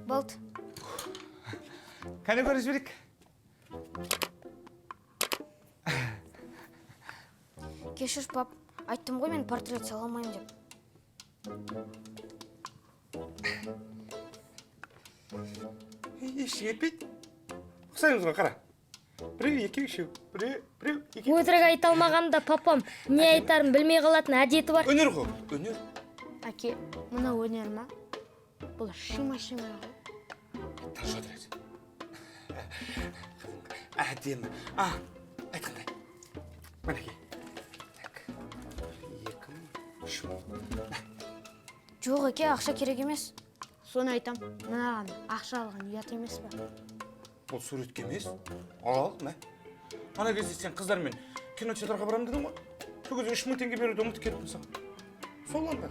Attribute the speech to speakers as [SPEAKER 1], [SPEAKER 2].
[SPEAKER 1] Болды.
[SPEAKER 2] Кәне, көріп жіберейік.
[SPEAKER 1] Кешір, пап, айттым ғой мен портрет сала алмаймын деп.
[SPEAKER 2] Ештеңе етпейді, ұқсаймыз ғой, қара. Біреу, екеу, үшеу, біреу, біреу, екеу.
[SPEAKER 3] Өтірік айта алмағанда, папам не айтарын білмей қалатын әдеті бар.
[SPEAKER 2] Өнер ғой, өнер.
[SPEAKER 4] Әке, мына өнер ма? Бұл шима шима ғой.
[SPEAKER 2] Тыныш отыр өзі. Әдемі. А, айтқандай, мінекей. Так, 2000, 3000.
[SPEAKER 1] Жоқ, әке, ақша керек емес.
[SPEAKER 4] Соны айтам, мынаған ақша алған ұят емес па?
[SPEAKER 2] Бұл суретке емес, ал мә. Ана кезде сен қыздармен кинотеатрға барамын дедің ғой, сол кезде 3000 теңге беруді ұмытып кеттім саған. Сол анда.